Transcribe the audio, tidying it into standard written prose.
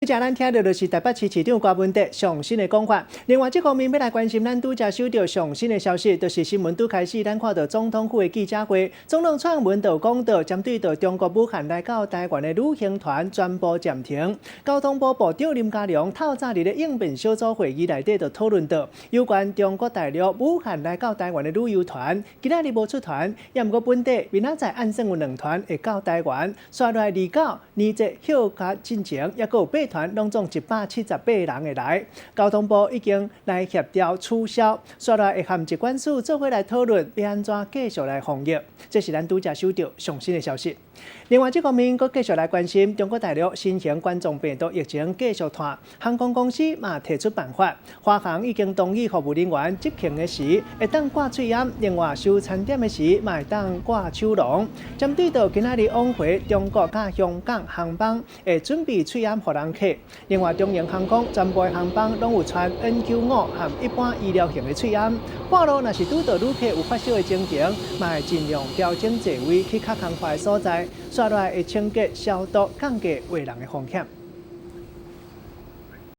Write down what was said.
這咱聽著就是台北市市長柯文哲上新的講法。另外，這方面欲來關心咱拄才收著上新的消息，就是新聞拄開始，咱看到總統府的記者會，總統蔡英文就講到，針對著中國武漢來到台灣的旅行團全部暫停。交通部部長林佳龍透早佇咧應變小組會議內底就討論到，有關中國大陸武漢來到台灣的旅遊團，今仔日無出團，也毋過本地明仔載按算有兩團會到台灣，紲落來二九年節休假進前，猶閣有八團攏總178人會來，交通部已經來協調取消，紲落來會和疾管署做伙來討論，欲按怎繼續來防疫。這是咱拄才收著上新的消息。另外，這方面閣繼續來關心中國大陸新型冠狀病毒疫情繼續拖，航空公司嘛提出辦法，華航已經同意服務人員執勤的時會當掛喙罨，另外收餐點的時嘛會當掛手籠。針對著今仔日往回中國佮香港航班會準備喙罨予人客。另外，長榮航空全部的航班攏有穿 N95和一般醫療型的喙罨。半路若是拄著旅客有發燒的情形，嘛會盡量調整座位去較空曠的所在，紲落來會清潔消毒，降低傳人的風險。